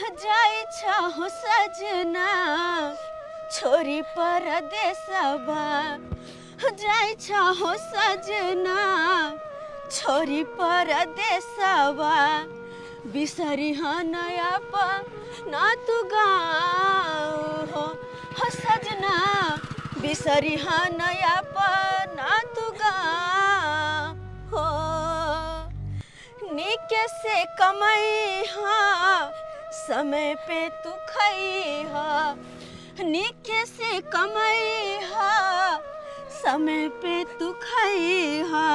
जाइ छहो सजना छोरी परदेसबा, जाइ छहो सजना छोरी परदेसबा, बिसरी नया ना तू गाँव हो, हो सजना बिसरी नया ना तू गाँव हो। नीके से कमाई हा, समय पे तू खई हा, नीके से कमाई हा, समय पे तू खई हा,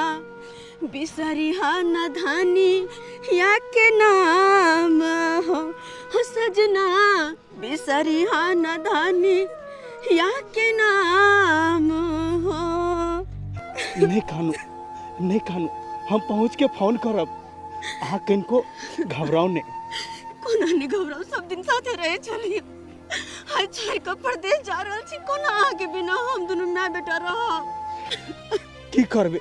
बिसरी हा न धानी या के नाम हो, हो सजना बिसरी हा न धानी या के नाम हो। नहीं कानू, नहीं कानू, हम पहुँच के फोन करब, अहाँ कनिको घबराउ नहीं। कोना नहीं घबराउ, सब दिन साथे रहे छलियै, आइ छोड़ि कऽ परदेश जा रहल छी, कोना अहाँके बिना हम दुनू माय बेटा रहब। की करबै,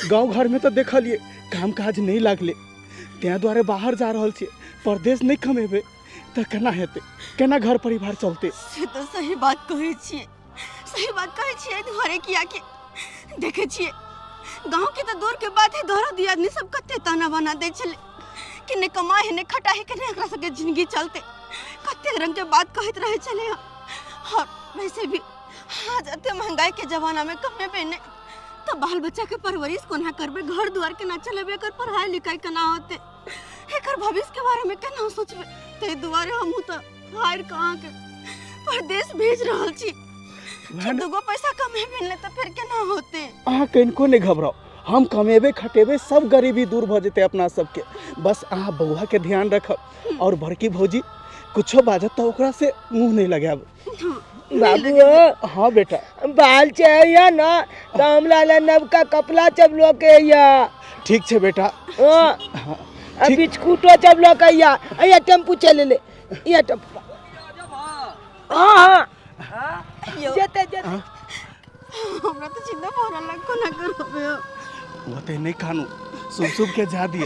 गाँव घर में तो देखलिए काम काज नहीं लागले, तैं दुआरे बाहर जा रहल छियै, परदेश नहीं कमेबै तऽ केना हेतै, केना घर परिवार चलतै। से तऽ सही बात कहै छियै, सही बात कहै छियै, एहि दुआरे कियाकि देखै छियै गाँव के तऽ दूर के बात है, दरो दियादनी सब कते ताना बाना दै छलै कि नहि कमाइ है नहि खटाइ है, केना एकरा सबके जिंदगी चलतै, कते रंग के बात कहैत रहै छलै हँ। और वैसे भी आज एते महंगाई के जमाना में कमेबै नहि तऽ बाल बच्चा के परवरिश कोना करबै, घर दुआर केना चलेबै, एकर पढ़ाई लिखाई केना होतै, एकर भविष्य के बारे में केना सोचबै, ताहि दुआरे हमहूँ तऽ हारि कऽ अहाँके परदेश भेज रहल छी। दूगो पैसा कमेबै नहि तऽ फेर केना होतै। अहाँ कनिको नहि घबराउ, हम कमेबै खटेबै, सब गरीबी दूर भऽ जेतै अपना सबके, बस अहाँ बौआ के ध्यान रखब, और बड़की भौजी कुछो बाजत तऽ ओकरा से मुँह नहीं लगायब। बाबू। हाँ बेटा। बाल चाहिए ना तो हमरा ला नवका कपड़ा सब लो के अइया। ठीक छै बेटा। हाँ। हाँ, आ ठीक। बिस्कुटो सब लो के अइया। अइया टेम्पू चले ले, अइया टेम्पू। हाँ, हाँ। जेते, जेते। हाँ? हमरा तो चिंता भऽ रहल है, कोना करबै हम? ओते नहीं कानू, सुब सुब के जा दिए।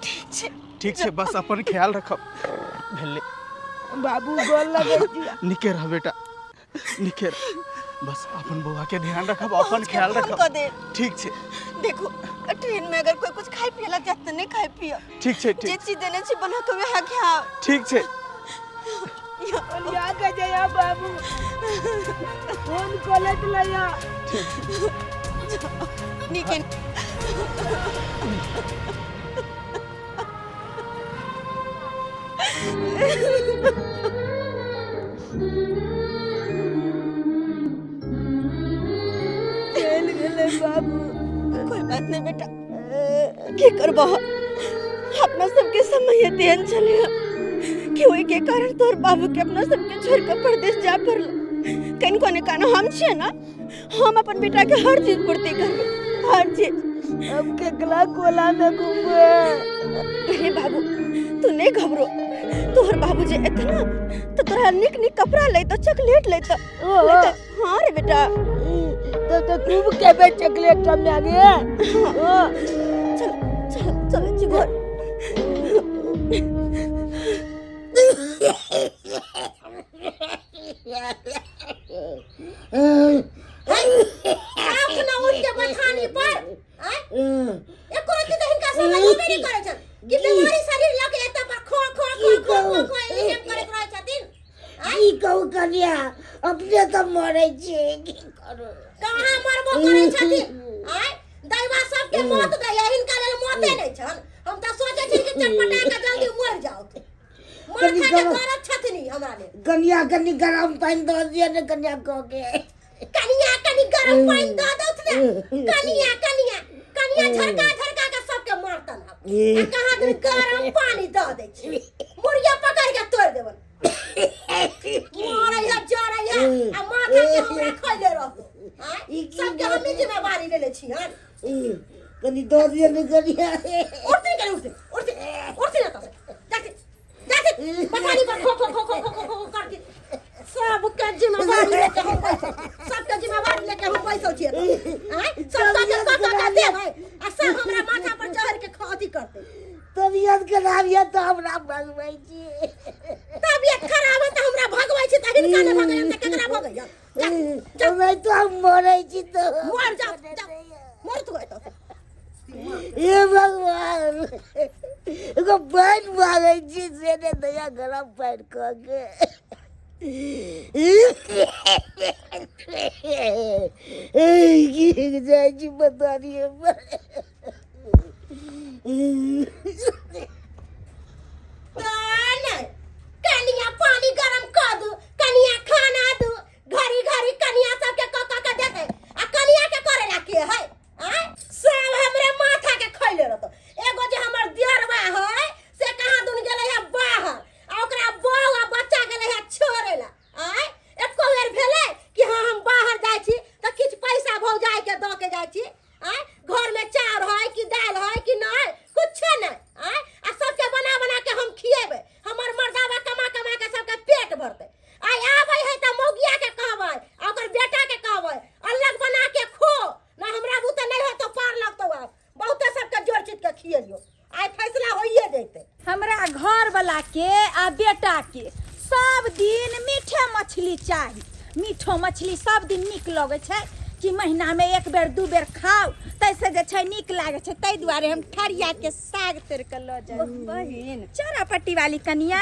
ठीक छै। ठीक छै, बस अपन ख्याल रखब। भेलै। बाबू गोल लगै छी। निके रह बेटा, निके रह, बस अपन बौआ के ध्यान रखब, अपन पहुँच के ख्याल फोन रखब। कऽ देब। ठीक छै। देखो ट्रेन में अगर कोई कुछ खाए पियला जात तऽ नहीं खाए पिय। ठीक छै, ठीक। जे चीज देने छी बना के वएह खाओ। ठीक छै। लिया के जया बाबू, फोन कॉलेज लया। निके। चलि गेलै बाबू। कोई बात नहीं बेटा, की करबह, अपना सबके समय तेहन छलै कि ओहि के कारण तोहर बाबू के अपना सबके छोड़ के परदेश जा पड़ल। कनिको ने कानो हम छियै ना, हम अपन बेटा के हर चीज पूर्ति करबै, हर चीज। अब केकरा कोला में घूमबै? अरे बाबू तू नहीं घबरो, तोहर बाबू जे एतै ना तो तोरा नीक नीक कपड़ा लैतो, चॉकलेट लैतो। हाँ रे बेटा। तब तो खूब खेबै चॉकलेट हम आगे। हाँ। चल चल चल छी घर। आँख न उठ के बथानी पर आँय? एको रत्ती तऽ हिनका समझ होबे नहि करै छनि कि बीमारी शरीर लऽ के एतऽ पर खो खो खो खो खो खो एही हम करैत रहै छथिन। की कहू कनिया, अपने तऽ मरै छियै, की करू। कहाँ मरबो करै छथिन आँय? दैवा सबके मौत दैया, हिनका लेल मौते नहि छनि। हम तऽ सोचै छी कि चटपटा के जल्दी मरि जाउ, माथा के दर्द छथिन ई हमरा लेल। कनिया कनि गरम पानि दऽ दिअ ने कनिया कऽ के। कनिया कनि गरम पानि दऽ दौथ ने कनिया, कनिया कनिया झरका झरका के सबके मारतन। हम आ कहाँ दिन गरम पानि दऽ दै छी, मुड़िया पकड़ के तोड़ि देबन। मरै है जरै है आ माथा के हमरा खैले रहतो। आँय? सबके हमही जिम्मेवारी लेले छी हन। कनि दऽ दिअ ने कनिया। उठती कनि, उठती उठती उठती ना तोसे, जाती जाती पछाड़ी पर खो खो खो खो खो खो खो करती। सबके जिम्मेवारी लेके हम बैसल, सबके जिम्मेवारी लेके हम बैसल छियै। आँय? सब के कऽ कऽ के देबै आ सब हमरा माथा पर चढ़ के अथी करतै। तबियत खराब यऽ तऽ हमरा भगबै छी। छी। तबियत खराब है तऽ हमरा भगबै छी तऽ हिनका नहि भगै तऽ केकरा भगै जा हमरा तो हम मरै छी तऽ मर जा जा मर तू एतऽ से। हे भगवान, एगो पानि मांगै छी से नहि दैया, गरम पानि कऽ के। की जाइ छी पता नहि हमरा। नहि, कनिया पानी गरम कऽ दू, कनिया खाना दू, घड़ी घड़ी कनिया सबके कऽ कऽ के देतै आ कनिया के करे ला के है? आँय, सब हमरे माथा के खैले रहतो। एगो जे हमर दियरवा है से कहाँ दुन गेलै है बाहर आ ओकरा बहू आ बच्चा गेलै है छोड़े ला। आँय, एको बेर भेलै कि हाँ हम बाहर जाइ छी तऽ किछु पैसा भौजाई के दऽ के जाइ छी? आँय, घर में चाउर है कि दालि है कि नहीं, कुछो नहीं। आँय, आ सबके बना बना के हम खिएबै, हमर मर्दावा कमा कमा के सबके पेट भरतै। आइ आबै है तऽ मौगिया के कहबै आ ओकर बेटा के कहबै अलग बना के खो ना, हमरा बुते नहीं होतो पार लगतो। आब बहुते सबके जोड़ चित के खिएलियो, आइ फैसला होइए जैतै। हमरा घर वाला के आ बेटा के सब दिन मीठे मछली चाही। मीठो मछली सब दिन नीक लगै छै कि महीना में एक बेर दू बेर खाउ तैसे जे छै नीक लागै छै, ताहि दुआरे हम ठरिया के साग तोड़ के लऽ जाइ। बहिन चौरा पट्टी वाली कनिया।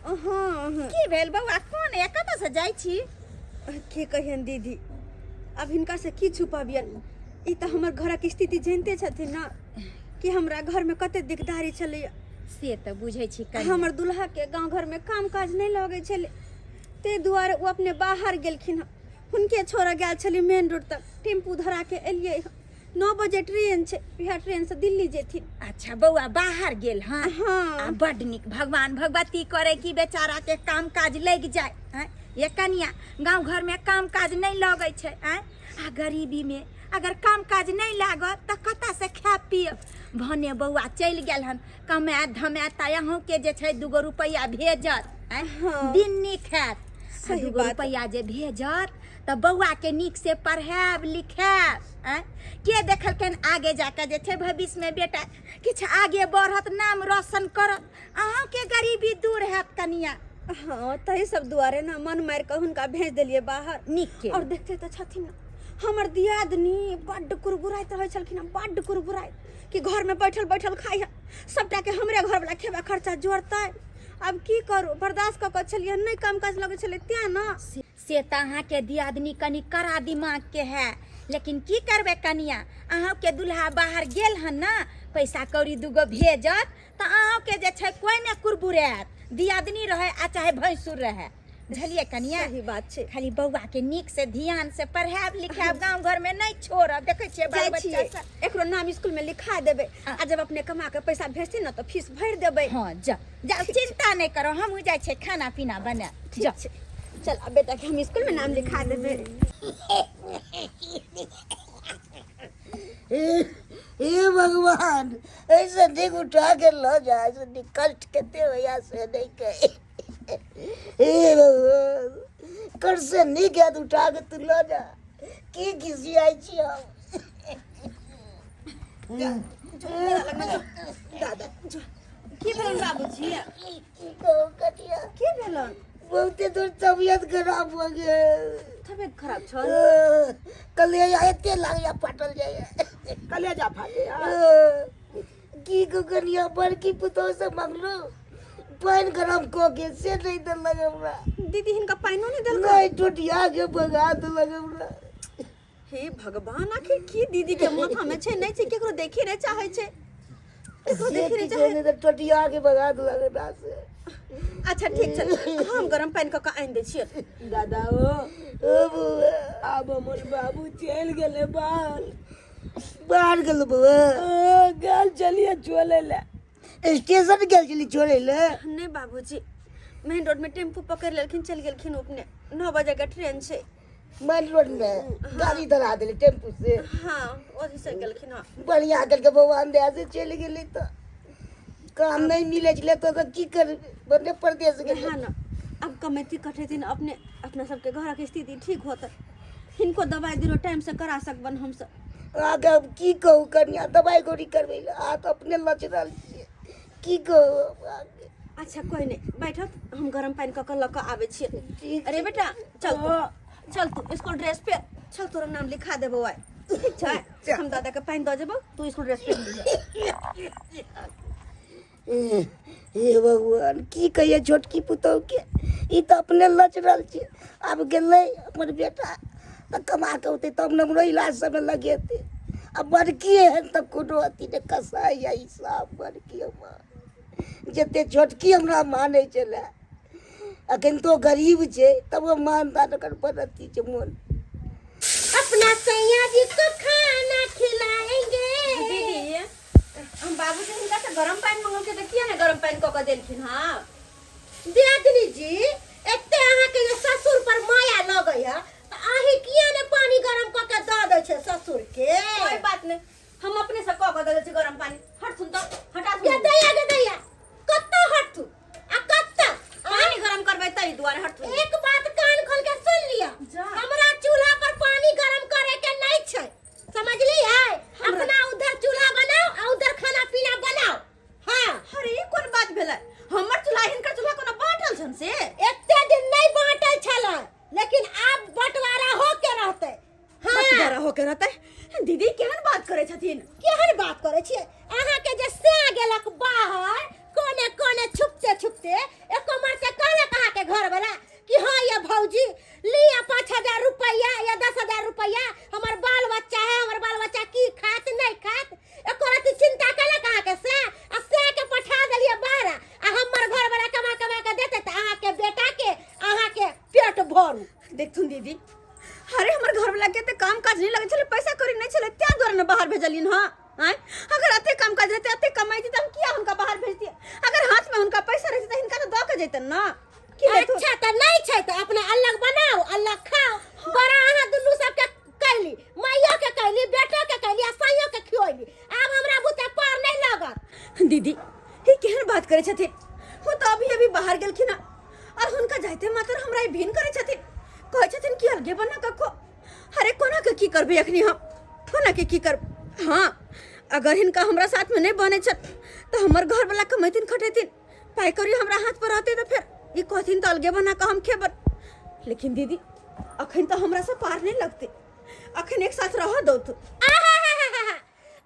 हाँ हाँ। की भेल बौआ? कोन या कतऽ से जाइ छी? की कहियन दीदी, अब हिनका से की छुपाबियन? ई तऽ हमर घरक स्थिति जानिते छथिन ना कि हमरा घर में कते दिकदारी छलैया। से तऽ बुझै छी कनिया। हमर दुल्हा के गांव घर में काम काज नहीं लगै छलै, ताहि दुआरे ओ अपने बाहर गेलखिन हँ। हुनके छोड़ऽ गेल छली मेन रोड तक, टेम्पू धरा के एलियै हँ। 9 बजे ट्रेन छै, वएह ट्रेन से दिल्ली जेथिन। अच्छा, बौआ बाहर गेल? हँ। हाँ। आ बड नीक, भगवान भगवती करे कि बेचारा के काम काज लागि जाय। आँय ये कनिया, गाँव घर में काम काज नहीं लगै छै। आँय, आ गरीबी में अगर काम काज नहीं लागत तऽ कतऽ से खायब पियब? भने बौआ चलि गेल हन, कमायत धमायत तऽ अहूँके जे छै दूगो रुपैआ भेजत। आँय। हाँ। दिन नीक हैत। आ सही दूगो बात। रुपैआ जे भेजत तऽ बौआ के नीक से पढ़ायब लिखायब। आँय, के देखलखिन आगे जाके जे छै भविष्य में बेटा किछु आगे बढ़त, नाम रोशन करत, अहूँके गरीबी दूर हैत कनिया। हाँ, तही सब दुआरे ना मन मारि कऽ हुनका भेज देलियै बाहर। नीक के। और देखते तऽ छथिन ना, हमर दियादनी बड्ड कुरबुराइत रहै छलखिन हँ, बड्ड कुरबुराइत कि घरमे बैठल बैठल खाइ है, सबटाके हमरे घरवला खेबा खर्चा जोड़तै। आब की करू, बर्दाश्त कऽ कऽ छलियै, नहि काम काज लगै छलै तेँ ना। से तऽ अहाँके दियादनी कनि कड़ा दिमाग के है, लेकिन की करबै कनिया, अहाँके दुल्हा बाहर गेल हन ना, पैसा कौड़ी दूगो भेजत तऽ अहाँके जे छै कोइ नहि कुरबुरायत, दियादनी रहै आ चाहे भैंसुर रहै। बुझलियै कनिया? सही बात छै। खाली बौआ के नीक से ध्यान से पढ़ायब लिखायब, गाँव घर में नहीं छोड़ब। देखै छियै बाल जाइ बच्चा छियै सब। एकरो नाम स्कूल में लिखा देबै आ जब अपने कमा के पैसा भेजथिन ना तऽ फीस भरि देबै। हाँ, जा जाओ, चिंता नहीं करो, हमहूँ जाइ छियै खाना पीना बनाए। ठीक छै, चल अब बेटा के हम स्कूल में नाम लिखा देबै। हे भगवान, ऐसे नीक उठा के लऽ जा, ऐसे नीक कष्ट कते होइया से नहीं कहे। हे भगवान, कर से नीक याद उठा के तू लऽ जा। की खिसियाइ छी हम? दादा जो, की भेलन बाबूजी? की कहू कटिया। की भेलन? बहुते तोर तबियत खराब हो गेल। तबियत खराब छल? कलेजा एते लागैया फाटल जाइया। कलेजा फाटैया? की कहू कनिया, बड़की पुतोह से मंगलू पानि गरम कऽ के, से नहि देलक हमरा। दीदी, हिनका पानिओ नहि देलक? नहि, टोटिया के भगा देलक हमरा। हे भगवान, आखिर की दीदी के माथा में छै नहि छै? केकरो देखे नहि चाहे छै, केकरो से देखे नहि किछो चाहे। नहि तऽ टोटिया के भगा देलक हमरा से। अच्छा ठीक छै, हम गरम पानि कऽ कऽ आनि दै छियै। दादा ओ। ओ बौआ। आब हमर बाबू चलि गेलै बाहर। बाहर गेल बौआ? गेल चलिए चले ले। स्टेशन गेल छली छोड़ै लए? नहि बाबूजी, मेन रोड में टेम्पू पकड़ि लेलखिन, चलि गेलखिन अपने। 9 बजे के ट्रेन छै। मेन रोड में गाड़ी धरा देली टेम्पू से? हाँ, ओही से गेलखिन हँ। बढ़िया करके भगवान दया से चलि गेली। तऽ काम नहि मिलै छलै तऽ की करबै, बने परदेश गेलै। हाँ ना, अब कमेती कटेथिन अपने, अपना सबके घरक स्थिति ठीक होतै, हिनको दवाइ दिनो टाइम से करा सकबन हमसब। अहाँके हम की कहू कनिया, दवाइ गोरी करबै लए अहाँ तऽ अपने लच रहल छियै। की कहू हम अहाँके? अच्छा कोई नहीं बैठो, हम गरम पानि कऽ कऽ लऽ कऽ आबै छियै। अरे बेटा चल तू, चल तू स्कूल ड्रेस पे चल, तोरा नाम लिखा देबो आइ, ठीक छै? हम दादा के पानि दऽ जेबो, तू स्कूल ड्रेस पहिर लिहे। हे भगवान, की कहिए छोटकी पुतोहके, ई तऽ अपने लचरल छै। आब गेलै हमर बेटा तऽ कमा कऽ औतै तब ने हमरो इलाज सबमे लगेतै। आ बड़की एहन तऽ कोनो अथी नहि, कसाइ यऽ ई सब बड़की हमर। जते छोटकी हमरा मानै छलै, अखन तो गरीब छै तबो मान दान ओकर बड़ अथी छै मोन। अपना सैया जी को खाना खिलाएंगे। दीदी, हम बाबूजी हुनका से गरम पानि मंगलकै तऽ किया ने गरम पानि कऽ कऽ देलखिन? हँ दियादनी जी, एते अहाँके जे ससुर पर माया लगैया तऽ अहीं किया ने पानी गरम कऽ के दऽ दै छै ससुर के? कोई बात नहीं, हम अपने से कऽ कऽ दऽ दै छी गरम पानि। हट सुन तऽ, हटा गे सुन। दैया, गे दैया, कत्ता हटतू आ कत्ता पानि गरम करबै ताहि दुआरे हट। एक बात कान खोल के सुन लिया। जा। हमरा चूल्हा पर पानी गरम करे के नहीं छै, समझलियै? अपना उधर चूल्हा बनाओ आ उधर खाना पीना बनाओ। हाँ। अरे ई कोन बात भेलै? हमर चूल्हा हिनकर चूल्हा कोनो बाँटल छन से? एते दिन नहीं बांटल छलै, लेकिन आब बंटवारा हो के रहते। हाँ। बंटवारा हो के रहतै? दीदी, केहन बात करै छथिन? केहन बात करै छियै? अहाँके जे सै गेलक बाहर कोने कोने छुपते छुपते, एको मरते कहलक अहाँके घरवाला कि हाँ ये भौजी लिअ 5000 रुपैआ या 10,000 रुपैआ, हमर बाल बच्चा है, हमर बाल बच्चा की खात नहीं खात, एको रति चिंता केलक अहाँके से? आ से के पठा देलियै बाहर, आ हमर घरवाला कमा कमा के देते तऽ अहाँके बेटा के अहाँके पेट भरू। देखथुन दीदी, अरे हमर घरवाला के तऽ काम काज नहीं लगै छलै, पैसा कौड़ी नहीं छलै, तें दुआरे ने बाहर भेजलियन। हँ आँय, अगर एते काम काज रहतै, एते कमाइती तऽ हम किया हुनका बाहर भेजतियै? अगर हाथ में हुनका पैसा रहतै तऽ हिनका तऽ दऽ के जैतन ना की लेथुन? अच्छा तऽ नहीं छै तऽ अपना अलग बनाओ, अलग खाओ। बड़ा अहाँ दुनू सबके कैली, माइयो के कैली, बेटो के कैली आ साइयो के खियोली। आब हमरा बुते पार नहीं लगत। दीदी, ई केहन बात करै छथिन? ओ तऽ अभी अभी बाहर गेलखिन हँ और हुनका जाइते मात्र हमरा ई भिन करै छथिन, कहै छथिन कि अलगे बना कऽ खो। अरे कोना के की करबै अखनी हम, कोना के की करबै? हाँ, अगर हिनका हमरा साथ में नहीं बनै छथि तऽ हमर घरवला कमेथिन खटेथिन, पाइ कौड़ी हमरा हाथ पर रहतै तऽ फेर ई कहथिन तऽ अलगे बना कऽ हम खेबन। लेकिन दीदी, अखन तऽ हमरा से पार नहीं लगतै, अखन एक साथ रह दौ तू। आहाहाहाहा!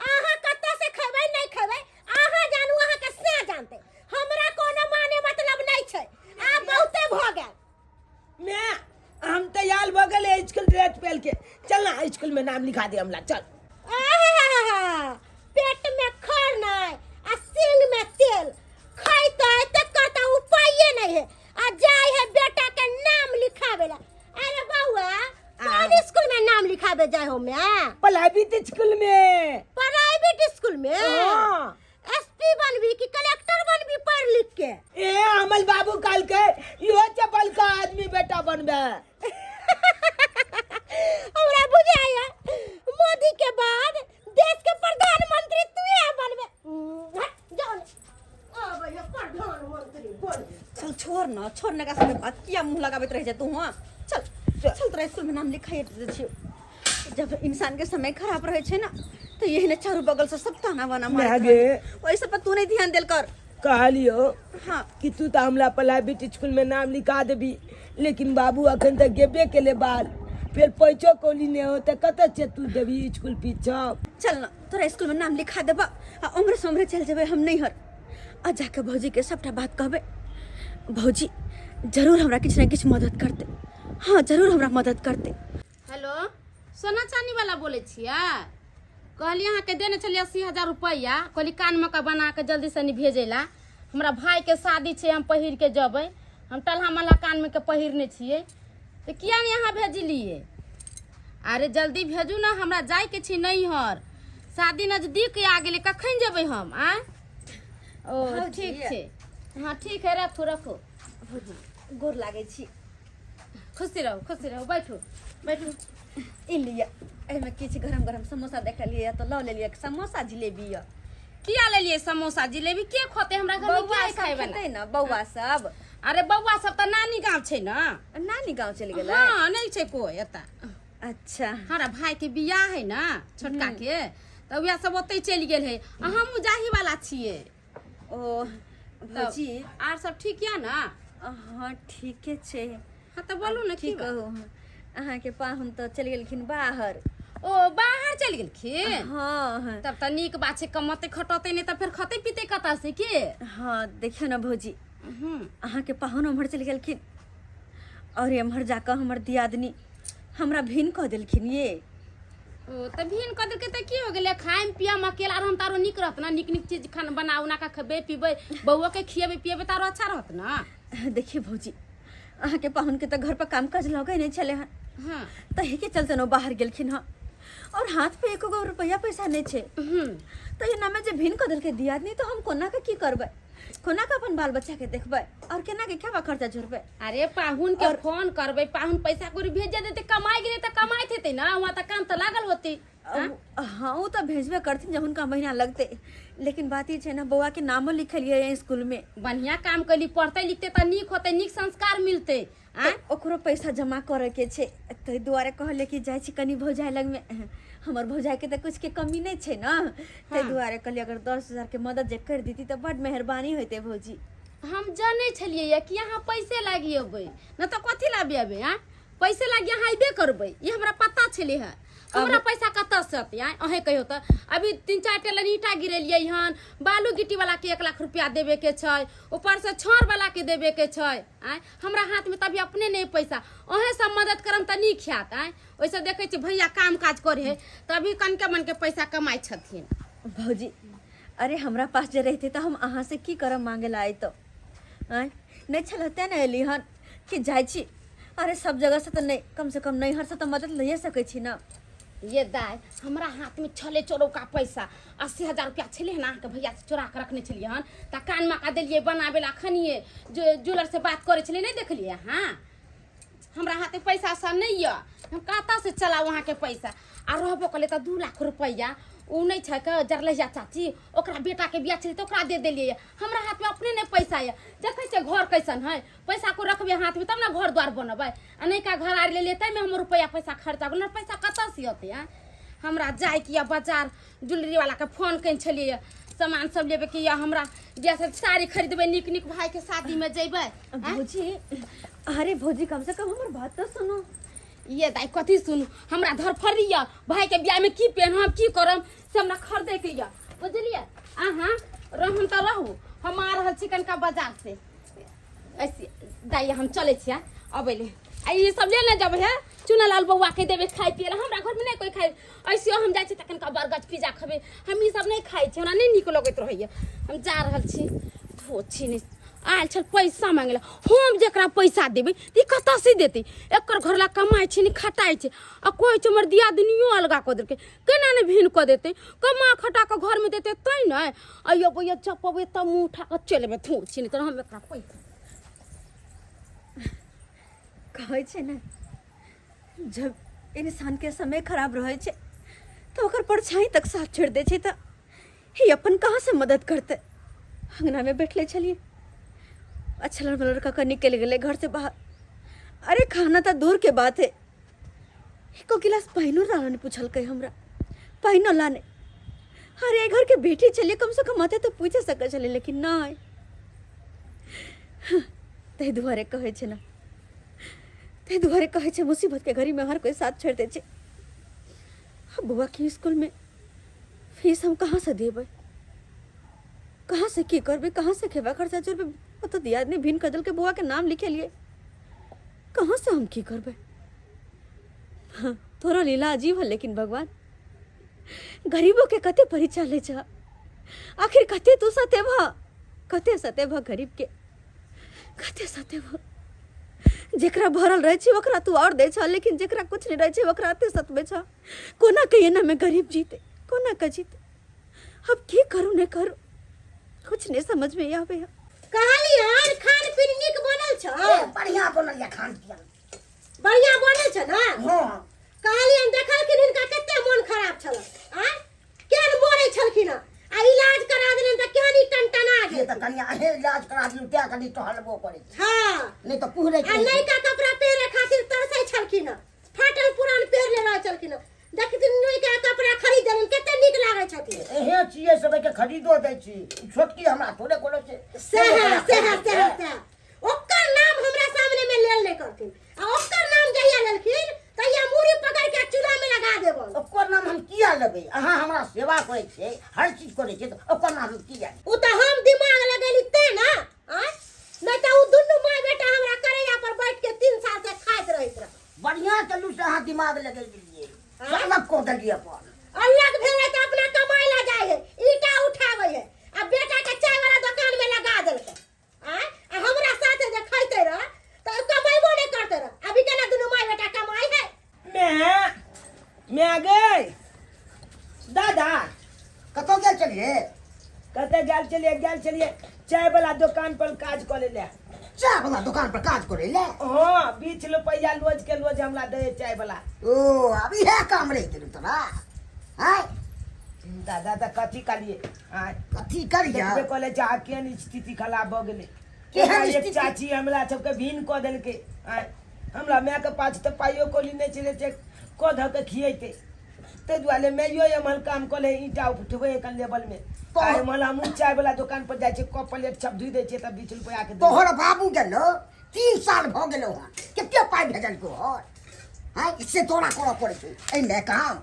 अहाँ कतऽ से खेबै नहीं खेबै अहाँ जानू, अहाँ के से जानते, हमरा कोनो माने मतलब नहीं छै। आब बहुते भऽ गेल। मैं हम तैयार भऽ गेले स्कूल ड्रेस पहन के, चल ना स्कूल में नाम लिखा दे हमला, चल। आहाहाहा! पेट में खर नहीं आ सींग में तेल, खैतै तकर तऽ उपाये नहीं है आ जाय है बेटा के नाम लिखावे ला। अरे बउआ, कौन स्कूल में नाम लिखावे जाय हो मैं? प्राइवेट स्कूल में। प्राइवेट स्कूल में? हाँ। एसपी बनबी कि कलेक्टर बनबी पढ़ लिख के? ए अमल बाबू कल के इहो चपल का आदमी बेटा बनबे। हमरा बुझाया मोदी के बाद देश के प्रधानमंत्री तू ही बनबे। हट, जाओ ने। आबै है प्रधानमंत्री बनबे। चल छोड़ न, छोड़ न, सबके बात किया मुंह लगाबैत रह जा तू। हाँ चल चल, तोरा स्कूल में नाम लिखाइ दै छियौ। जब इंसान के समय खराब रहे छै ना तो यही ने चारू बगल से सब ताना बाना मारैत मागे। रहै छै। ओहि सब पर तू नहीं ध्यान देल कर। कहलियो हाँ कि तू तऽ हमरा प्राइवेट स्कूल में नाम लिखा देबी, लेकिन बाबू अखन तक गेबे केले बाल, फेर पैसो कौड़ी नहि हो तऽ कतऽ छै तू देबी स्कूल फीस सब? चल ना, तोरा स्कूल में नाम लिखा देबा आ उम्र से उम्र चल जेबै हम नैहर आ जाके भौजी के सबटा बात कहबै। भौजी जरूर हमरा किछु ने किछु मदद करतै। हाँ, जरूर हमरा मदद करतै। हेलो, सोना चानी वाला बोलै छियै? कहलियै अहाँके देने छलियै 80,000 रुपैआ, कहली कानमे के बना कऽ जल्दी सनी भेजै ला, हमरा भाइके शादी छै, हम पहिर के जेबै, हम टलहा मलहा कानमे के पहिरने छियै, तऽ किया नहि अहाँ भेजलियै? अरे जल्दी भेजू ने, हमरा जाइके छै नैहर, शादी नजदीक आ गेलै, कखन जेबै हम? आँय, ओ ठीक छै, हँ ठीक है, रखू रखू। गोर लागै छी। खुशी रहू, खुशी रहू, बैठू बैठू। ई लिअ, एहिमे किछु गरम गरम समोसा देखलियै तऽ लऽ लेलियै, समोसा जिलेबी यऽ। किया लेलियै समोसा जिलेबी? के खोते हमरा घर में? बौआ के सब खाय वाला खेतै ने, बौआ सब। अरे बौआ सब तऽ नानी गाँव छै ने। नानी गाँव चलि गेलै? हाँ, नहीं छै कोई एतऽ। अच्छा। हमरा भाई के बियाह है ना छोटका के, तऽ वएह सब ओतै चलि गेल है, आ हमहूँ जाही वाला छियै। ओ भौजी आर सब ठीक यऽ ने हाँ ठीके छै हाँ तऽ बोलू ने की की बात? कहू अहाँके पाहुन तऽ चलि गेलखिन बाहर ओ बाहर चलि गेलखिन हाँ हाँ तब तऽ नीक बात छै कमते खटते नहि तऽ फेर खते पीते कतऽ से के हाँ देखियौ ने भौजी हूँ अहाँके पाहुन उम्हर चलि गेलखिन और एम्हर जाकऽ हमर दियादनी हमरा भिन कऽ देलखिन ये ओ तऽ भिन कऽ देलकै तऽ की हो गेलै खायम पियम अकेला रहम तऽ आरो नीक रहत ने नीक नीक चीज खाना बना उना कऽ खेबै पीबै बौओके खिएबै पिएबै तऽ आरो अच्छा रहत ने देखिए भौजी अहाँके पाहुनके तऽ घर पर काम काज लगै नहि छलै हन हाँ तही के चलते ने ओ बाहर गेलखिन हँ और हाथ पे एको गो रुपैआ पैसा नहि छै तऽ एनामे जे भिन कऽ देलकै दियादनी तऽ हम कोना कऽ की करबै कोना कऽ अपन बाल बच्चा के देखबै और केना के खेबा खर्चा जोड़बै अरे पाहुन के फोन करबै पाहुन पैसा कौड़ी भेज देतै कमाइ गेलै तऽ कमाइत हेतै ने वहाँ तऽ काम तऽ लागल होतै हाँ ओ तऽ भेजबे करथिन जब हुनका महीना लगतै लेकिन बात ई छै ने बौआ के नामो लिखेलियै स्कूल में बढ़िया काम कैली पढ़तै लिखतै तऽ नीक होतै नीक संस्कार मिलतै तऽ ओकरो पैसा जमा करे के छै ताहि दुआरे कहलियै कि जाइ छी कनि भौजाइ लगमे हमर भौजाइके तऽ कुछके कमी नहि छै ने ताहि दुआरे कहलियै अगर 10,000 के मदद जे करि देती तऽ बड्ड मेहरबानी होइतै भौजी। हम जानै छलियै ये कि अहाँ पैसे लागी अबै नहि तऽ कथी लाबी अबै आँय पैसे लागी अहाँ अयबे करबै ई हमरा पता छलै हँ हमरा पैसा कतऽ से अतै आँय अहें कहियौ तऽ अभी 3-4 टेलर ईंटा गिरेलियै हन बालू गिट्टी वाला के 1 लाख रुपया देबे के छै ऊपर से छड़ वाला के देबे के छै आँय हमरा हाथ में तभी अपने नहीं पैसा अहें सब मदद करम तऽ नीक हैत आँय ओहिसँ देखै छी भैया काम काज करे है तभी कनके मनके पैसा कमाइ छथिन। भौजी अरे हमरा पास जे रहते तऽ हम अहाँ से की करब मांगे ला तो आँय नहीं छल तें ने एली हन कि जाइ छी अरे सब जगह से तऽ नहीं कम से कम नैहर से तऽ मदद लैए सकै छी ना। ये दाय हमरा हाथ में छले चोरौका पैसा 80,000 रुपया छलै हन अहाँके भैया से चोरा के रखने छलियै हन तऽ कान मका देलियै बनाबे ला अखनिए जो ज्वेलर से बात करै छलियै नहीं देखलियै अहाँ हमरा हाथ में पैसा सब नहीं यऽ हम कतऽ से चलाउ अहाँके पैसा आ रहबो कलै तऽ 2 लाख रुपैआ ओ नहि छै के जरलहिया चाची ओकरा बेटाके बियाह छलै तऽ ओकरा दे देलियै हमरा हाथमे अपने नहि पैसा यऽ देखै छियै घर कैसन है पैसा को रखबै हाथमे तब ने घर द्वार बनबै आ नहि का घर आर लेलियै ताहिमे हमर रुपैआ पैसा खर्चा गेल पैसा कतऽ से अतै आँय हमरा जाइके यऽ बाजार ज्वेलरी वालाके फोन कयने छलियै सामान सब लेबेके यऽ हमरा जैसे साड़ी खरीदबै नीक नीक भाईके शादीमे जेबै भौजी अरे भौजी कम से कम हमर बात तऽ सुनू। ये दाई कथी सुनू हमरा धरफड़ी यऽ भाईके बियाहमे की पेनहब की करब से हमरा खरीदैके यऽ बुझलियै अहाँ रहम तऽ रहू हम आ रहल छी कनिका बाजार से ऐसे दाई हम चलै छियै अबै ले आ ई सब ले ने जब हे चुनालाल बौआ के देबै खाइ पियै लए हमरा घरमे नहि कोइ खाइ ऐसे हम जाइ छी तऽ कनिका बरगद पिज्जा खेबै हम ई सब नहि खाइ छी हमरा नहि नीक लगैत रहैए हम जा रहल छी धो छी नहि आयल छल पैसा मांगे ला हम जकरा पैसा देबै तऽ ई कतऽ से देतै एकर घर ला कमाइ छै नहि खटाइ छै आ कहै छै हमर दियादनियो अलगा कऽ देलकै केना नहि भिन्न कऽ देतै कमा खटा कऽ घरमे देतै तैँ ने अइयो बइयो चपबै तब मुँह उठा कऽ चलि एबै थू छी नहि तऽ हम एकरा पैसा कहै छै ने जब इंसानके समय खराब रहै छै तऽ ओकर परछाई तक साथ छोड़ि दै छै तऽ ही अपन कहाँ से मदद करतै। अंगनामे बैठले छलियै अछलर मलर कऽ कऽ निकलि गेलै घर से बाहर। अरे खाना तऽ दूर के बात है एको गिलास पानिओ लाने नहि पूछलकै हमरा पानिओ लाने। अरे घर के बेटी छलियै कम से कम अते तऽ पूछि सकै छलियै लेकिन नहि। ताहि दुआरे कहै छै ने ताहि दुआरे कहै छै मुसीबत के घड़ी में हर कोई साथ छोड़ि दै छै। बौआ के स्कूल में फीस हम कहाँ से देबै कहाँ से की करबै कहाँ से खेबै खर्चा जोड़बै ओतऽ दियादनी भिन्न कऽ देलकै बौआ के नाम लिखेलियै कहाँ से हम की करबै। हाँ, तोरा लीला अजीब है लेकिन भगवान गरीबों के कते परीक्षा लै छ आखिर कते तू सतेबह कते सतेबह गरीब के कते सतेबह। जेकरा भरल रहै छै ओकरा तू और दै छ लेकिन जेकरा कुछ नहीं रहै छै ओकरा एते सतबै छ। कोना के एना में गरीब जीते कोना के जीते अब की करू नहीं करू कुछ नहीं समझ में आवे है। कहली हन खान पीन नीक बनल छ? ए, बढ़िया बनल या खान पीन। बढ़िया बनल छ ना? हां। कहली हन देखलखिन हिनका कते मन खराब छल आ केहन मरे छलखिन आ इलाज करा देलन त केहन ई टनटना से गेल। त कनिया अहे इलाज करा दियौ तैं कनि टहलबो करै छी। हां। नहीं त कुहरै आ नयका कपड़ा पहिरे खातिर तरसै छलखिन फाटल पुरान पहिरले रहै छलखिन। देखथिन नुइ के कपड़ा खरीद देलनि कते नीक लागै छथिन। एहे छियै सबके खरीदो दै छी, छोटकी हमरा थोड़े कोनो छै। सएह सएह सएह सएह, ओकर नाम हमरा सामने में लेल नहीं करथिन, आ ओकर नाम जहिया लेलखिन तहिया मूड़ी पकड़ के चूल्हा में लगा देबन। ओकर नाम हम किया लेबै? अहाँ हमरा सेवा करै छियै, हर चीज करै छियै, तऽ ओकर नाम हम किया लेबै? ओ तऽ हम दिमाग लगेली तें ना, आँय, नहीं तऽ उ दुनू माय बेटा हमरा करैया पर बैठ के 3 साल से खाइत रहैत रहे। बढ़िया चलू से अहाँ दिमाग लगेलियै, अलग कऽ देलियै अपन। अलग भेलै तऽ अपना कमाइ ला जाइ है, ईटा उठाबै है, आ बेटा के चाय वाला दुकान में लगा देलकै। आँय, आ हमरा साथे जे खैते रह तऽ कमैबो नहि करते रह, अभी केना दुनू माय बेटा कमाइ है। मैं मैं गई दादा। कतऽ गेल छलियै? कतऽ गेल छलियै? गेल छलियै चाय वाला दुकान पर काज करे ले। चाय वाला दुकान पर काज करे ले? हाँ, 20 रुपया रोज के रोज हमरा दे चाय वाला। ओ अब इएह काम रहि गेल तोरा? आँय दादा, तऽ कथी कहलियै? आँय कथी करियै? देखबे कऽ ले जा, केहन स्थिति खराब भऽ गेलै। केहन एका एक स्थिति? चाची हमरा सबके भीन कऽ देलकै। आँय हमरा मायके पास तऽ पाइयो कौड़ी नहि छलै जे कऽ धऽ के खियैतै, ताहि दुआरे माइयो एम्हर काम कऽ ले, ईंटा उठबै एखन लेवलमे। आ एम्हर हमहूँ चाय वाला दुकान पर जाइ छियै, कप प्लेट सब धोइ दै छियै, तब 20 रुपया के दै। तोहर बाबू गेलो 3 साल भऽ गेलो हन, कते पाइ भेजलको हन? आँय से तोरा करऽ पड़ै छै एहिमे काम।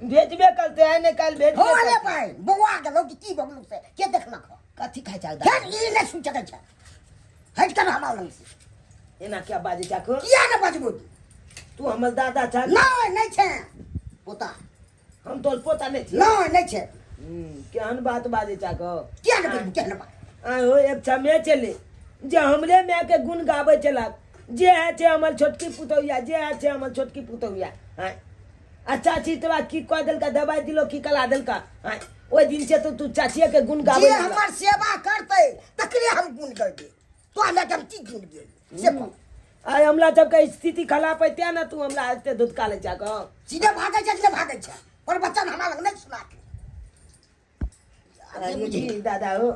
भेजबे करतै, आइ नहि काल्हि भेजबे हो रे करतै। पाइ बौआ गेलो कि की भऽ गेलो से के देखलक हन? कथी खाइ छह? फेर ई नहि सुनि सकै छै, हटि कर हमरा लग से। एना किया बाजै छह? किया नहि बजबो? तू हमर दादा छह। नहि, नहि छै पोता। हम तोर पोता नहि छी? नहि, नहि छै। केहन बात बाजै छह? किया नहि बजबो? केहन बात? आइ हो एक क्षमे छलै जे हमरे मायके गुण गाबै छलक, जे है छै हमर छोटकी पुतौहिया, जे है छै हमर छोटकी पुतौहिया। आँय आ चाची तोरा की कह देलका? दवाइ दिलो की कला देलका? आँय ओहि दिन से तो तू चाचिए के गुण गाबै जे लगला। हमर सेवा करतै तकरे हम गुण गैबै, तोरा लए के हम की गुण गैबै से कह। आइ हमरा सबके स्थिति खराब है तें ने तू हमरा एते धुतका लै छह। कह सीधे भागै छै कि नहि भागै छै? पर बच्चा हमरा लग नहि सुना के। अरे जी दादा हो,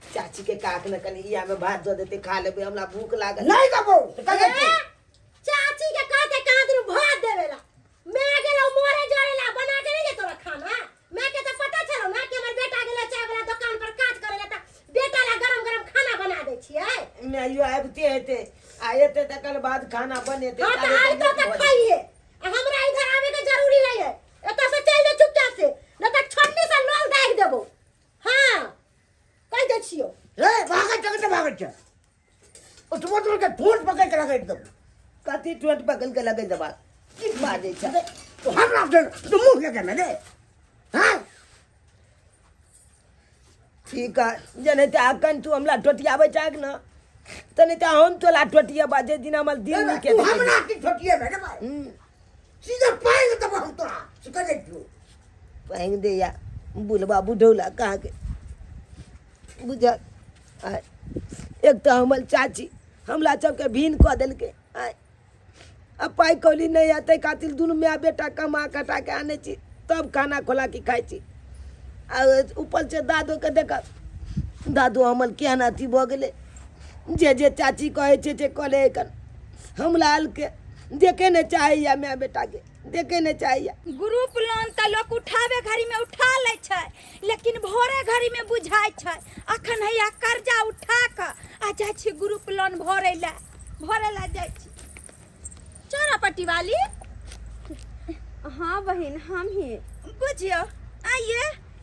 चाची के काक ने कनि इया में भात दऽ देते, खा लेबै, हमरा भूख लागल। नहि देबौ तऽ कहियै की? चाची के कहते कहाँ दिन भात देवे ला, मैं गेलो मोरे जरे ला बना के नहीं दे तोरा खाना। मैं के तो पता चलो ना कि हमर बेटा गेलो चाय वाला दुकान पर काज करे ला, त बेटा ला गरम गरम खाना बना दे छियै। मैं यो आबिते हेते, आ एते तकर बाद खाना बनेते। हाँ, तो ताबे आइ तऽ तो लेट भऽ खाइए, आ हमरा इधर आवे के जरूरी नहीं है। एतऽ से चल जो चुपचाप से, नहीं तो छन्नी से लोल दाग देबो। हाँ कह दे छियो। रे भागै छै कि नहि भागै छै? उठबो तोड़ के ठोस पकड़ के रगड़ि देबो। कथी ठोस पकड़ के लगै देबा? की बाजै छै तू हमरा? तू मुँह के रे? हाँ ठीक है, जेनाहिते अखन तू हमरा ठोटियाबै छहक ने, तेनाहिते हम तोरा ठोटियेबा जे दिन हमर दिल नीके। तू हमरा की ठोटियेबे रे भाई? सीधे पानि देबो हम तोरा से कह दै छियौ। पानि दैया बुलबा बुढ़ौला कहाँ के बुझल। आय एक तऽ हमर चाची हमरा सबके भीन कऽ देलकै। आय आ पाइ कौड़ी नहि है, ताहि खातिर दुनू माय बेटा कमा खटा के आनै छी, तब खाना खोला के खाइ छी। आ ऊपर से दादोके देख, दादो हमर केहन अथी भऽ गेलै, जे जे चाची कहै छै से कऽ ले। एखन हमरा आरके देखे नहि चाहैए, माय बेटाके देखे नहि चाहैए। ग्रुप लोन तऽ लोक उठावे घड़ी में उठा लै छै, लेकिन भोरे घड़ी में बुझाइ छै। अखन हैया कर्जा उठा कऽ आ जाइ छी ग्रुप लोन भरे लए, भरे लए जाइ छी। चौरापट्टी वाली? हाँ बहिन, हम ही। बुझियौ आइए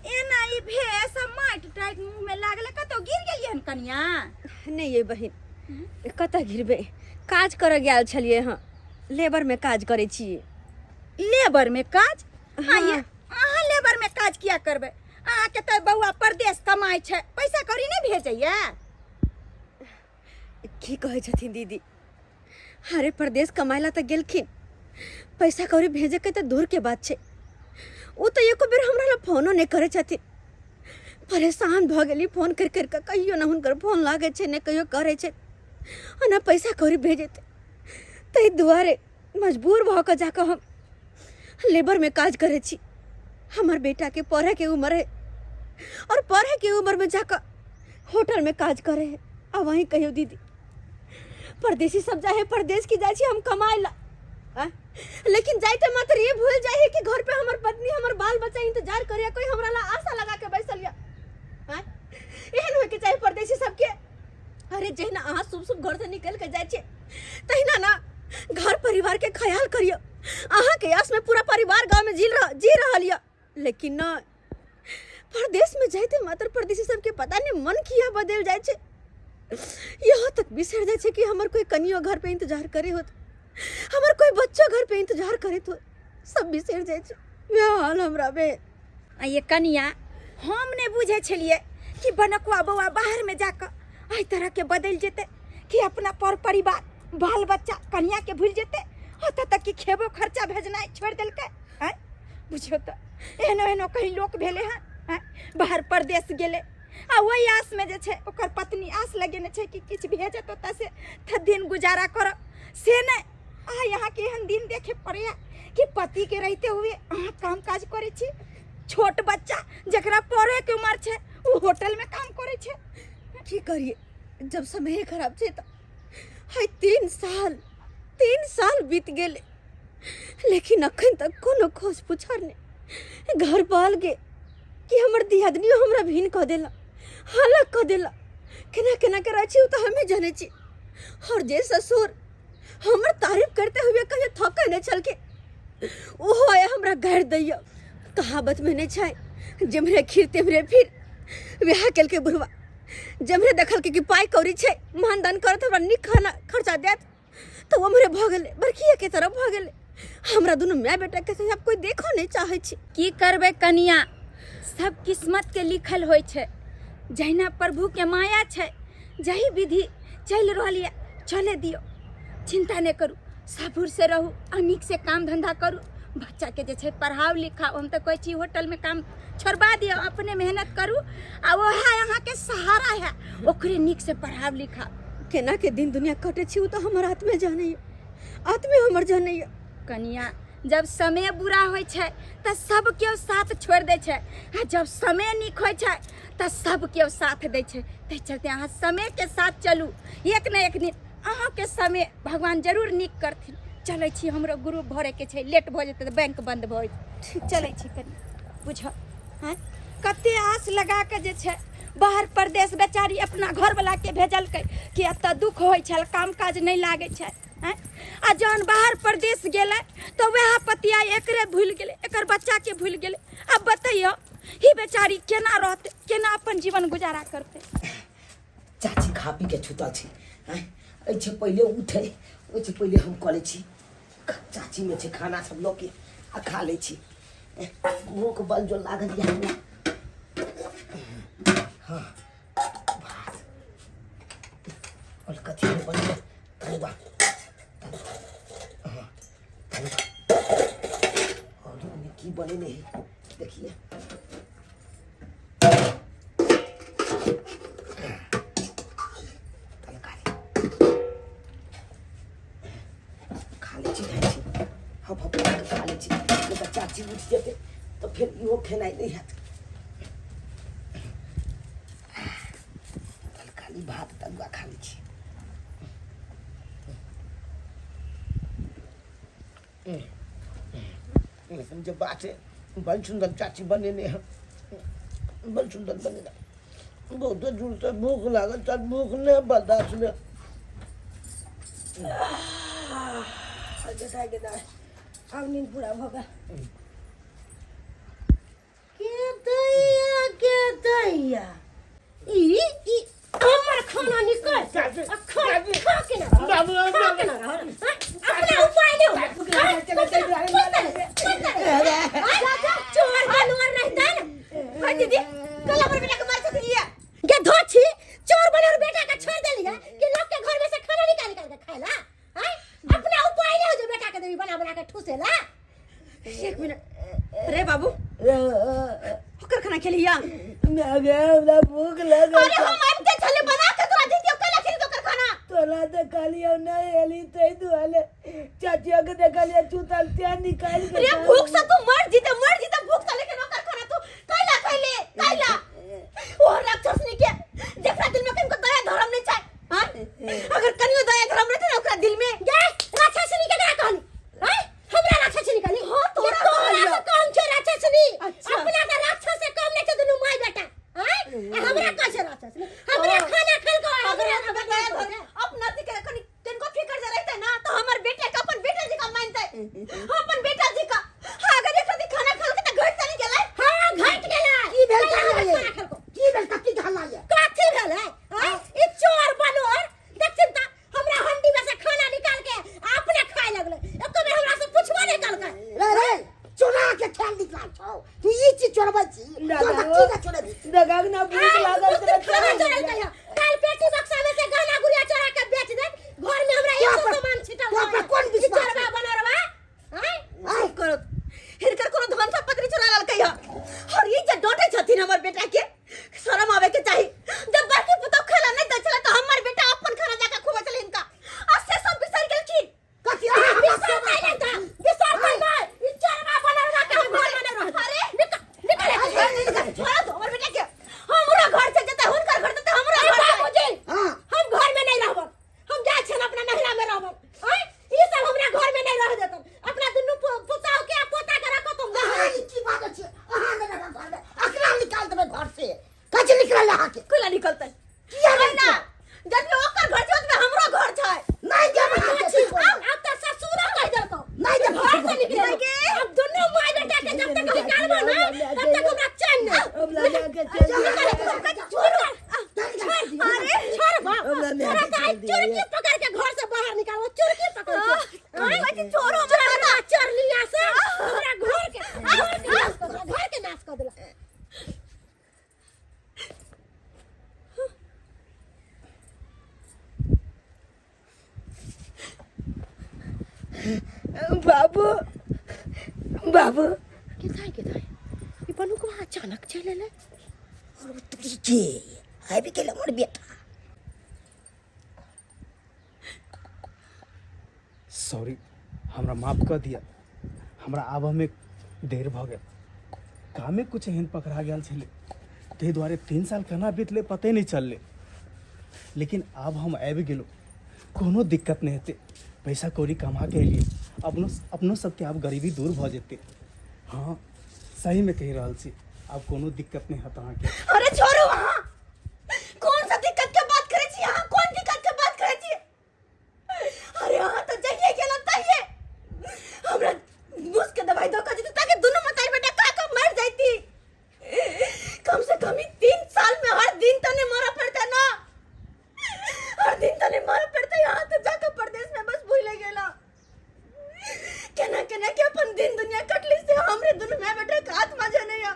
एना ई भेष आ माटि टाटि मुँह में लागल, कतौ गिर गेलियै हन कनिया? नहि ये बहिन, कतऽ गिरबै, काज करऽ गेल छलियै हँ, लेबर में काज करै छियै। लेबर में काज? हाँ। ये अहाँ लेबर में काज किया करबै? अहाँके तऽ बौआ परदेश कमाइ छै, पैसा कौड़ी नहि भेजैया? की कहै छथिन दीदी? अरे परदेश कमाइ ला तऽ गेलखिन, पैसा कौड़ी भेजैके तऽ दूर के बात छै, ओ तऽ एको बेर हमरा लग फोनो नहि करै छथिन। परेशान भऽ गेली फोन करि करि कऽ, कहियो ने हुनकर फोन लागै छै, ने कहियो करै छै आ ने पैसा कौड़ी भेजैत। ताहि दुआरे मजबूर भऽ कऽ जाकऽ हम लेबरमे काज करै छी। हमर बेटाके पढ़ैके उम्र है और पढ़ैके उम्रमे जाकऽ होटलमे काज करै है। आ वहीं कहियो दीदी, परदेसी सब जाइ है परदेश की, जाइ छी हम कमाइ ला। आँय? लेकिन जाइते मात्र ये भूल जाए है कि घर पे हमर पत्नी हमर बाल बच्चा इंतजार करे, कोई हमरा ला आशा लगा के बैसल या। आँय? एहन होय के चाही परदेसी सबके। अरे जहिना अहाँ शुभ शुभ घर से निकल के जाइ छियै तहिना ना घर परिवार के ख्याल करियो। अहाँ के आस में पूरा परिवार गांव में जी रहल या, लेकिन ना परदेश में जाइते मात्र परदेसी सबके पता नहीं मन किया बदल जाइ छै। यहाँ तक बिसरि जाइ छै कि हमर कोई कनियो घर पे इंतजार करे होत, हमर कोई बच्चो घर पे इंतजार करे होत, सब बिसरि जाइ छै। वएह हाल हमरा में। आ ये कनिया, हम नहि बुझै छलियै कि बनकुआ बौआ बाहर में जाकऽ एहि तरह के बदलि जेतै कि अपना पर परिवार बाल बच्चा कनिया के भूलि जेतै, ओतऽ तक कि खेबो खर्चा भेजनाइ छोड़ि देलकै। आँय बुझियौ तऽ एहनो एहनो कहीं लोक भेलै हँ। आँय बाहर परदेश गेलै आ ओहि आसमे जे छै ओकर पत्नी आस लगेने छै कि किछु भेजत ओतऽ से तऽ दिन गुजारा करब, से नहि। आ यहाँके एहन दिन देखे पड़ैया कि पतिके रहिते हुए अहाँ काम काज करै छी, छोट बच्चा जकरा पढ़ैके उमर छै ओ होटलमे काम करै छै। की करिए जब समय खराब छै तऽ हाय 3 साल बीत गेलै, लेकिन अखन तक कोनो खोज पुछार नहि घर बाल के कि हमर दियादनियो हमरा भिन कऽ देला, हालत कऽ देला। केना केना के रहै छी ओ तऽ हमे जानै छी। और जे ससुर हमर तारीफ करते हुए कहियो थकै नहि छलखिन, ओहो आइ हमरा गारि दैया। कहावत में नहि छै जेम्हरे खीर तेम्हरे फिर, वएह केलकै बुढ़वा। जेम्हरे देखलकै कि पाइ कौड़ी छै, मानदान करत, हमरा नीक खाना खर्चा देत, तऽ ओम्हरे भऽ गेलै, बड़किए के तरफ भऽ गेलै। हमरा दुनू माय बेटा के आब कोई देखो नहीं चाहे छी। की करबै कनिया, सब किस्मत के लिखल होइ छै। जहिना प्रभु के माया छै, जही विधि चलि रहल यऽ चले दियौ, चिंता नहि करू, सबुर से रहू आ नीक से काम धंधा करू। बच्चा के जे छै पढ़ाउ लिखाउ। हम तऽ कहै छी होटल में काम छोड़बा दियौ, अपने मेहनत करू आ वएह अहाँके सहारा है, ओकरे नीक से पढ़ाउ लिखाउ। केना के दिन दुनिया कटे छी ओ तऽ हमर आत्मे जानैया, आत्मे हमर जानैया। कनिया जब समय बुरा होइ छै तऽ सब केओ साथ छोड़ि दै छै आ जब समय नीक होइ छै तऽ सब केओ साथ दै छै। ताहि चलते अहाँ समयके साथ चलू, एक ने एक दिन अहाँके समय भगवान जरूर नीक करथिन। चलै छी, हमरो ग्रुप भरैके छै, लेट भऽ जेतै तऽ बैंक बन्द भऽ जेतै। चलै छी कनि। बुझ हँ कते आस लगा कऽ जे छै बाहर परदेश बेचारी अपना घरवलाके भेजलकै कि एतऽ दुख होइ छल, काम काज नहि लागै छै। आँय आ जहन बाहर परदेश गेलै तऽ वएह पतिया एकरे भूलि गेलै, एकर बच्चाके भूलि गेलै। आब बतैयौ ही बेचारी केना रहतै, केना अपन जीवन गुजारा करतै। चाची खा पी के छुतल छी। आँय एहिसँ पहिले उठै ओहिसँ पहिले हम कऽ लै छी। चाचीमे छै खाना सब लऽ के आ खा लै छी। भूख बल जो लागल यऽ हमरा। हाँ भात और कथी बनलै? तरुआ, हाँ तरुआ। और ओहिमे की बनेने है देखिए। तरकारी खा लै छी, खाइ छी, हप हप कऽ खा लै छी, नहि तऽ चाची उठि जेतै तऽ फेर इहो खेनाइ नहि हैत। तरकारी भात तरुआ खा लै छी। जे बात है बड़ सुन्दर चाची बनेने है, बड़ सुन्दर बनेने। बहुते दूर से भूख लागल चल, भूख नहि बर्दाश्त नहि। आब नींद पूरा भऽ गेल। के दैया, के दैया, ई ई हमर खाना निकल आ खा खा के ना रह, खा के ना रह, हाँ? अपना उपाय नहीं हो। चोर बनवर रहता ना। हाय दीदी, कल हमर बेटा के मार सकलिए। गे धोछी, चोर बनवर बेटा के छोड़ देलिए कि लोग के घर में से खाना निकाल निकाल के खाएला। हाँ? अपना उपाय नहीं हो जो बेटा के देवी बना बना के ठूसेला। एक मिनट रे बाबू, ओकर खाना खेलिया? हमरा भूख लागल। अरे हम आबिते छले बना के तोरा दितियो, कैला खेली ओकर खाना? तोरा देखलियौ नहि एली ताहि दुआरे चाचिया के देखलियै चुतल तें निकालि के रे भूख से तू मर जीते, मर जीते भूख से, लेकिन ओकर खाना तू कैला खैले? कैला? ओ राक्षस ने के जेकरा दिल में कनिको दया धर्म नहीं छै। हां, अगर कनियो दया धर्म रहते ना ओकरा दिल में। गे राक्षसनी के करा कहली? हैं? अंगना भूख लागल छलै। खाना चोरल कहिया काल पेटी बक्सा में से गहना गुड़िया चोरा के बेच दे घर में हमरा एक सामान छिटल तोरा पर कोन विश्वास चोरबा बनरवा हैं चुप करो। हिनकर कोनो धन संपत्ति नहीं चोरा लेलकै हँ। और ई जे डांटै छथिन हमर बेटा के, शरम आवे के चाही। जब बड़की पुतोह खाना नहीं दै छलै तऽ हमर बेटा अपन खाना जाके खुआबै छलै हिनका, आ से सब बिसरि गेलखिन। कथी अहाँ हमरा बिसरतै नहि तऽ बिसरतै नहि। ई चोरबा बनरवा के हम घर में नहि रहब। अरे निकल निकल निकल, छोड़ा दो हमर बेटा के। हमरा घर से जेतै हुनकर घर जेतै हमरा घर से। बाबूजी हाँ। हम घर में नहीं रहब, हम जाइ छियनि अपना नहिरा में रहब। आँय ई सब हमरा घर में नहीं रह देतन। अपना दुनू पुतहु के आ पोता के रखो तुम। अहाँ ई की बाजै छियै? अहाँ नहि रहब घरमे, अकरा निकाल देबै घर से। कथी निकलल अहाँके? कोला निकलतै? किया नहि? ना जतबे ओकर घर छै ओतबे हमरो घर छै। नहि देब अहाँके। आब तऽ ससुरो कहि देलकौ नहि देब। घर से निकले। अब दुनू माय बेटा के जब तक निकालबो ना तब तक हमरा चैन नहीं। हमरा लए के चल निकल छोड़ अरे छोड़ बाप। हमरा माय तोरा के तऽ आइ चल दिअ। चुरकी पकड़ के घर से बाहर निकालबो, चुरकी पकड़ के। कहै छी छोड़ो हमरा। चोरवा चोरलिया से हमरा घर के नाश कऽ देलक, घर के नाश कऽ देलक। बाबू बाबू। के थाई ई बनुकवा अचानक चलि एलै। और तोरी के आबि गेल हमर बेटा। सॉरी, हमरा माफ कऽ दिअ, हमरा आबऽमे देर भऽ गेल। कामे कुछ एहन पकड़ा गेल छलै, ताहि दुआरे 3 साल केना बीतलै पते नहि चललै। लेकिन आब हम आबि गेलहुँ, कोनो दिक्कत नहि हेतै। पैसा कौड़ी कमा के एलियै, अपनो अपनो सबके आब गरीबी दूर भऽ जेतै। हँ, सहीमे कहि रहल छी, आब कोनो दिक्कत नहि हेत अहाँके। अरे छोड़ू, अहाँ कौन सा दिक्कत के बात करै छी? अहाँ कोन दिक्कत के बात करै छी? अरे अहाँ तऽ जहिए गेलहुँ तहिए हमरा घूस के दवाई दऽ कऽ जेतै ताकि दुनू मतारी बेटा खा कऽ मरि जैती। कम से कम ई 3 साल में हर दिन तो नहीं मरऽ पड़तै ना, हर दिन तो नहीं मरऽ पड़तै। अहाँ तऽ जाकऽ परदेश में बस भूले गेला। केना केना के अपन दिन दुनिया कटली से हमरे दुनू माय बेटा के आत्मा जनैया।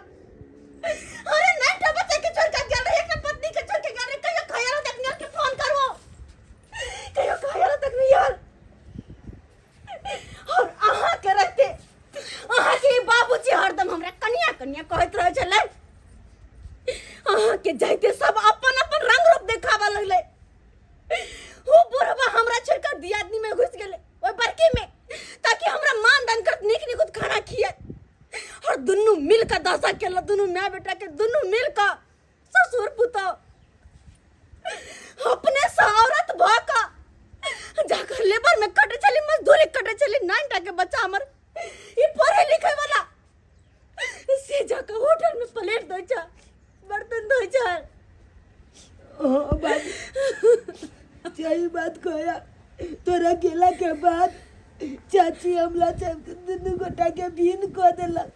अरे नहीं टा बच्चा के छोड़ के गेल रहे, एकटा पत्नी के छोड़ के गेल रहे। कहियो खयालो तक नहीं के फोन करो, कहियो खयालो तक नहीं यार। और अहाँ के रहते अहाँ के बाबूजी हरदम हमरा कनिया कनिया कहैत रहे छलै। अहाँ के जाइते सब अपन अपन रंग रूप देखाबऽ लगलै। ओ बुढ़वा हमरा छोड़ के दियादनी में घुस गेलै ओहि बड़की में, ताकि हमरा मान दान करत नीक नीक खाना खिए। और दुनू मिल के दशा केलक, दुनू माय बेटा के दुनू मिल के ससुर पुतोह अपने से औरत भऽ कऽ जाकर लेबर में कटे छली, मजदूरी कटे छली। 9 टा के बच्चा हमर ई पढ़े लिखे वाला से जाकर होटल में प्लेट धोइ छै, बर्तन धोइ छै। हाँ बाबू, सही बात कहया। तोरा गेला के बाद चाची हमला सब दुनू गोटा के भीन कऽ देलक।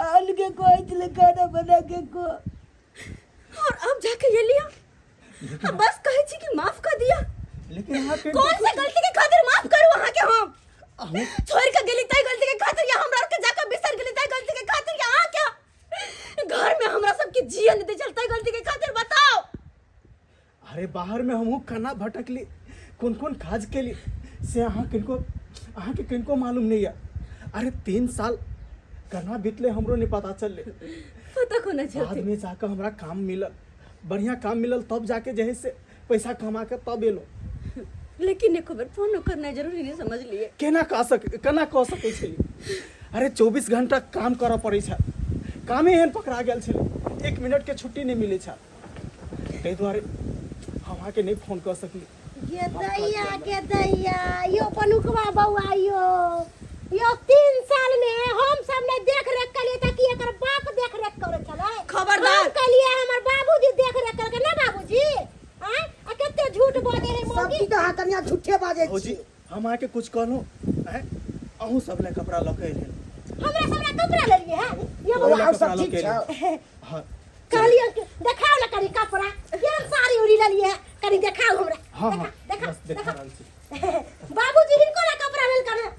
आन के कहै छलै खाना बना के खो। और अब जाके ये लिया, अब बस कहै छी कि माफ कर दिया। लेकिन अहाँके कौन सा गलती के खातिर माफ करू अहाँ के? हम अहूँ छोड़ के गेली तै गलती के खातिर, या हमरा के जाके बिसर गेली तै गलती के खातिर, या अहाँ के घर में हमरा सबके जिए नहीं दे चलते गलती के खातिर? बताओ। अरे बाहर में हमहूँ केना भटकली, कोन कोन काज केली से अहाँ किनको अहाँके किनको मालूम नहीं है। अरे 3 साल केना बीतले हमरो नहीं पता चलले। पता कोना बाद चलते? में जाकर हमरा काम मिलल, बढ़िया काम मिलल, तब जाके जे है से पैसा कमा के तब एलो। लेकिन एक बेर फोन करना जरूरी नहीं समझ लिए? केना कह सक केना कह सकै छली? अरे 24 घंटा काम करऽ पड़ै छै, कामे एहन पकड़ा गेल छलै, 1 मिनट के छुट्टी नहि मिलै छै, ताहि दुआरे हम अहाँके नहि फोन कऽ सकली। गे दैया गे दैया, यो बनुकवा बौआ, यो यो 3 साल में हम सब ने देख रेख कलिए त कि एकर बाप देख रेख करे छलै? खबरदार। हम कहलिए हमर बाबूजी देख रेख करके ना बाबूजी। आँय आ कते झूठ बजे है सब मौगी। चीज अहाँ कनिया झूठे बाजै भौजी छी। हम अहाँके कुछ कहलहुँ? आँय, अहूँ सब लए कपड़ा लऽ के एलियै। हमरा सब ला कपड़ा लेलिए है यो तोरो बौआ? लए और सब कपड़ा लऽ ठीक के छौ? एलियै। हाँ। कहलिए कि देखाओ ना कनी कपड़ा, केहन साड़ी उड़ी लेलिए है, कनी देखाओ हमरा। हाँ हाँ। देखा। बस देखा रहल छी। बाबूजी हिनको ला कपड़ा लेलकन है।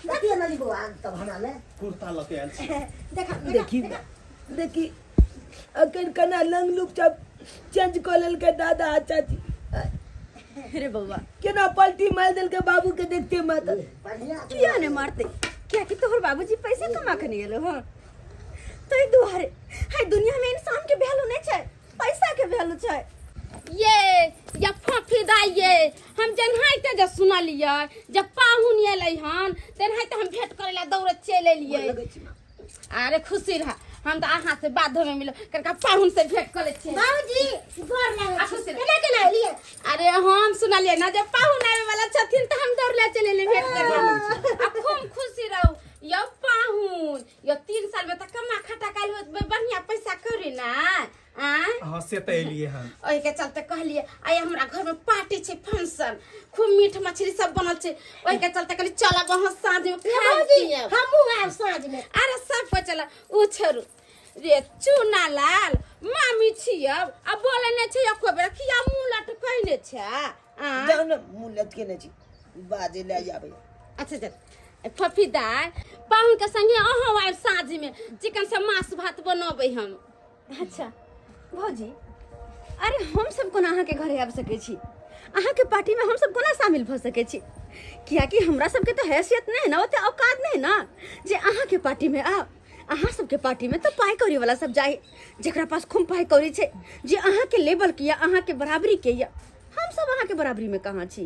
कथी अनली बौआ तब हमरा ले? कुर्ता लऽ के आयल छी। देखा। देखी देखी। अखन केना लंग लुक सब चेंज कऽ लेलकै दादा आ चाची। रे बौआ, केना पलटी मारि देलकै बाबू के देखते माता। किया ने मारते? कियाकि तोहर बाबूजी पैसा कमा के नहीं एलो हँ, ताहि दुआरे हाय दुनिया में इंसान के वैल्यू नहीं छै, पैसा के वैल्यू छै। ये या फफी दाई, ये हम जेनाहिते जे सुनलियै जे पाहुन एलै हन, तेनाहिते हम भेंट करै लए दौड़ैत चलि एलियै। अरे खुशी रह, हम तऽ अहाँ से बाधो में मिलो कनिका पाहुन से भेंट कऽ लै छियै। बाबूजी, गोर लागै आ छी। खुशी रह। केना केना एलियै? अरे हम सुनलियै ना जे पाहुन आबै वाला छथिन, तऽ हम दौड़ले चलि एलियै भेंट करे। आ खूब खुशी रहू। यौ पाहुन, यौ 3 साल में तऽ कमा खटा काल्हि होत बढ़िया पैसा करी ना आँय? हाँ, से तऽ एलियै हन। ओहिके चलते कहलियै आइ हमरा घरमे पार्टी छै, फंक्शन, खूब मीट मछली सब बनल छै। ओहिके चलते कहलियै चलब अहाँ साँझमे खाय बाबूजी, पियब। हमहूँ आयब साँझमे। अरे सब कोइ चल। ओ छोड़ू रे चूना लाल, मामी छियब आ बोले नहि छै एको बेर, किया मुँह लटकैने छै आँय? जाउ ने, मुँह लटकेने छी, बाजे लए जाबै। अच्छा अच्छा फफी दाइ, पाहुनके संगे अहाँ आयब साँझमे, चिकन से मांस भात बनबै हम। अच्छा भौजी, अरे हम सब कोना अहाँके घरे आबि सकै छी? अहाँके पार्टीमे हम सब कोना शामिल भऽ सकै छी? कियाकि हमरा सबके तऽ हैसियत नहि ने, ओते औकात नहि ने जे अहाँके पार्टीमे आउ। अहाँ सबके पार्टीमे तऽ पाइ कौड़ी वाला सब जाइ, जेकरा पास खूब पाइ कौड़ी छै, जे अहाँके लेवल के यऽ, अहाँके बराबरी के यऽ। हम सब अहाँके बराबरी में कहाँ छी?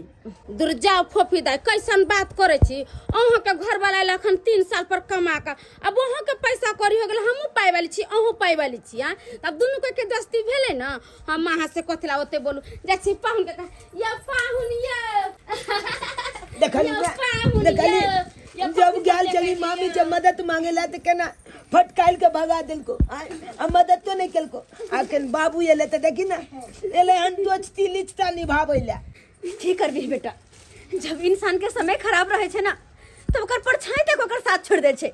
दूर जाओ फोफी दाई, कैसन बात करै छी? अहाँके घरवाला एल अखन 3 साल पर कमा कऽ, अब अहाँके पैसा कौड़ी हो गेल, हमहूँ पाइ वाली छी, अहूँ पाइ वाली छी। आँ तब दुनू के दोस्ती भेलै ने। हम अहाँ से कथी ला ओते बोलू? जाइ छी पाहुन के कह, यौ पाहुन यौ। देखली यौ ना, पाहुन देखली यौ, यौ जब फफी गेल सब चली देखै मामी छी से मदद मांगे ला तऽ केना फटकाइल के भगा देलको। आय, आ मदद तो नहीं केलको। अखन बाबू एले तऽ देखी ना, एले हन दोस्ती लिचता निभाबै ला। की करबी बेटा, जब इंसान के समय खराब रहे छै ना, तब ओकर परछाई तक ओकर साथ छोड़ दे छै।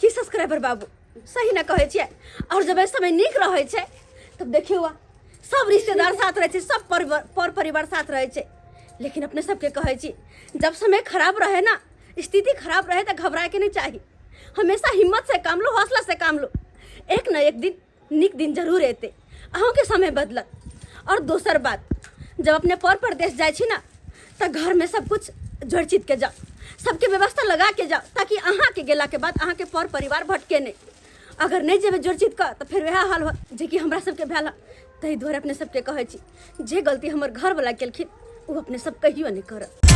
की सब्सक्राइबर बाबू, सही ना कहै छियै? और जब समय नीक रहै छै तब देखियौ आ, सब रिश्तेदार साथ रहै छै, सब परिवार पर परिवार साथ रहै छै। लेकिन अपने सबके कहै छी, जब समय खराब रहे ना, स्थिति खराब रहे, तऽ घबराए के नहीं चाही। हमेशा हिम्मत से काम लो, हौसला से काम लो। एक न एक दिन नीक दिन जरूर एतै, अहूँके समय बदलत। और दोसर बात, जब अपने पर परदेश जाइ छी ना, तऽ घरमे सब कुछ जोड़ चित के जाओ, सबके व्यवस्था लगा के जाओ, ताकि अहाँके गेलाके बाद अहाँके पर परिवार भटके नहीं। अगर नहीं जेबै जोड़ चित कऽ, तऽ फेर वएह हाल होत जेकि हमरा सबके भेल। ताहि दुआरे अपने सबके कहै छी, जे गलती हमर घरवला केलखिन ओ अपने सब कहियो नहीं करब।